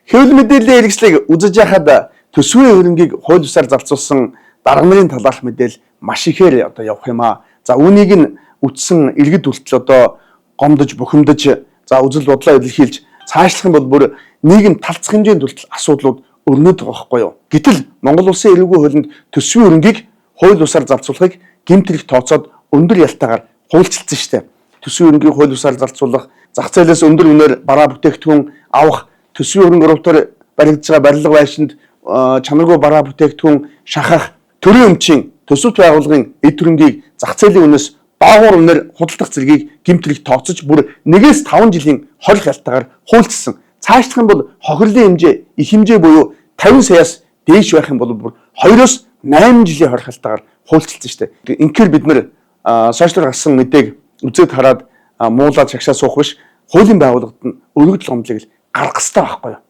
Хэвлэл мэдээллийн хэрэгслийг үзэж яхад төсвийн хөрөнгийг хууль ёсоор зарцуулсан дарга нарын талаарх мэдээлэл маш ихээр одоо явах юм аа. За үүнийг нь үтсэн иргэд хүртэл одоо гомдож, бухимдаж, за үзэл бодлоо илэрхийлж цаашлах юм бол бүр нийгэм талцах хэмжээнд хүртэл асуудлууд өрнөд байгаа байхгүй юу. Гэтэл Монгол улсын эрхгүй хуулинд төсвийн хөрөнгийг хууль ёсоор зарцуулахыг гэмт хэрэг тооцоод өндөр ялтаагаар хуульчилсан шүү дээ. Төсвийн хөрөнгийг хууль ёсоор зарцуулах, зах зээлээс өндөр үнээр бараа бүтээгдэхүүн авах, төсвийн хөрөнгө оруулалтаар баригдаж байгаа барилга байшинд чанаргүй бараа бүтээгдэхүүн шахах, төрийн өмчийн төсөвт байгууллагын эд хөрөнгийг зах зээлийн үнээс доогуур үнээр худалдах зэргийг гэмт хэрэг тооцож бүр 1-5 жилийн хорих ялтаагаар хуульчилсан. Цаашлах юм бол хохирлын хэмжээ их хэмжээ буюу 50 саяас дээш байх юм бол бүр 2-оос 8 жилийн хорих ялтаагаар хуульчилсан шүү дээ. Инхээр бид нэр сошиалар гарсан мэдээг үзээд хараад муулаад шагшаа суух биш, хуулийн байгууллагад нь өргөдөл гомдлыг л гаргах хэрэгтэй байхгүй юу?